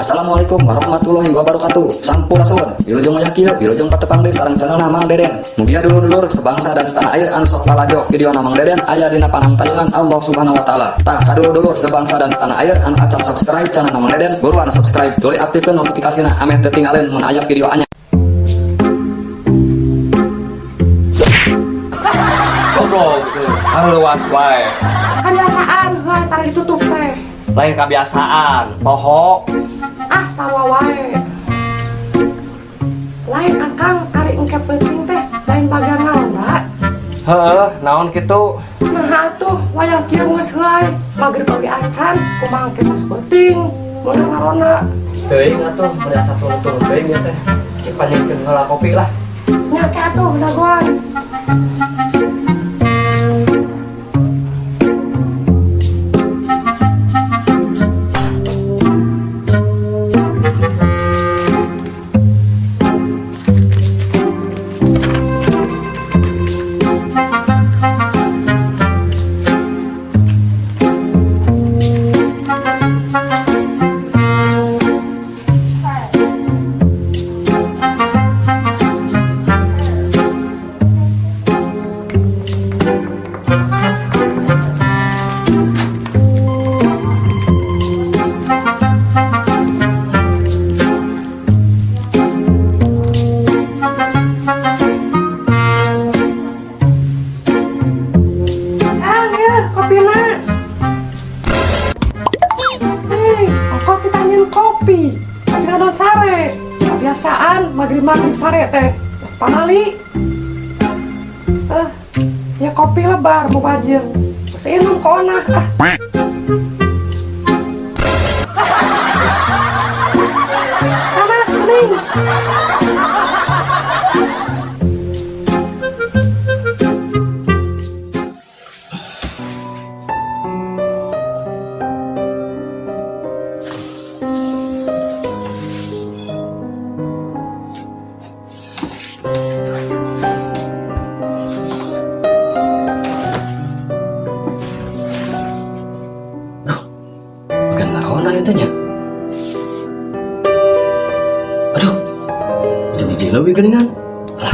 Assalamualaikum warahmatullahi wabarakatuh. Sampurasun. Wilujeng wayah kieu, wilujeng patepang deui sareng channel Mang Deden. Mugia dulur-dulur sebangsa dan setanah air anu sok lalajo video Mang Deden aya dina panangtayungan Allah Subhanahu wa taala. Tah kadulur-dulur sebangsa dan setanah air anu acan subscribe channel Mang Deden, buruan subscribe, tuluy aktifkeun notifikasina ameh teu tinggalin mun aya video anyar. Goblok, hareuwas wae. Kebiasaan, lah tara ditutup teh. Lain kebiasaan, poho. Ah, sawa wae. Lain akang ari engke penting teh, lain bagian ngaronda. Heeh, naon kitu? Nah atuh wayah kieu geus heulai, magrib oge acan, kumaha engke tos penting, meunang ngaronda. Teuing atuh, mun asa turun-turun teuing ya teh. Cik panjangkeun heula kopi lah. Nya ke atuh dagoan. Kang, ya kopina. Hei, kok ditanyain kopi? Kopi ngadon sare. Kebiasaan magrib-magrib sare teh. Pamali. Eh, ya kopi lebar mubajir. Terus inum kona. Ah. Panas bening. Bagian ngaronda eta nya. Aduh. Jam 1 leuwih geuningan. Lah.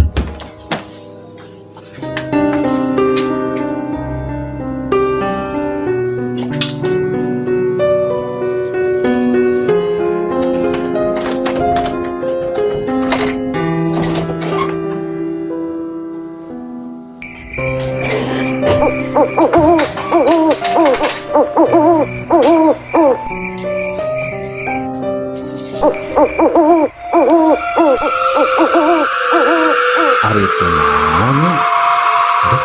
Ari teu naon nya? Aduh.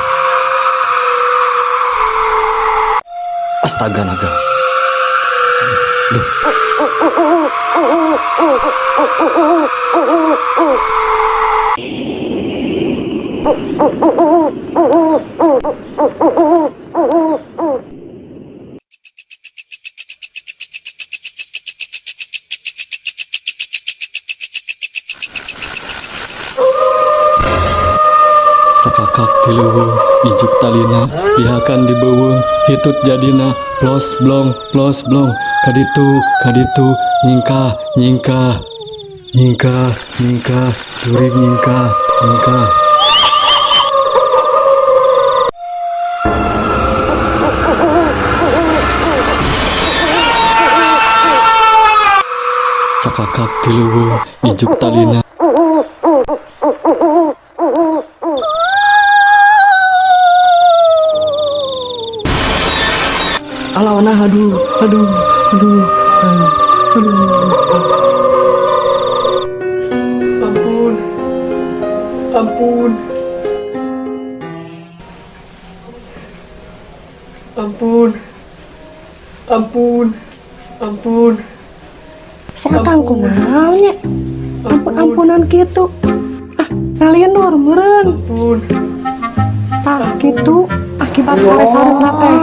Astaga naga. Duh. Cakakak ti leuweung, ijuk talina, dihakan di beuweung, hitut jadina, plos blong, plos blong, kaditu, kaditu, nyingkah, nyingkah, nyingkah, nyingkah, jurig nyingkah, nyingkah. Cakakak ti leuweung, ijuk talina. Alawana aduh, aduh, aduh, aduh, aduh. Ampun. Ampun. Ampun. Ampun. Ampun. Si akang kunaon nya? Ampun-ampunan kitu. Ah, ngalinur meureun. Ampun. Tah kitu akibat sare-sare teh.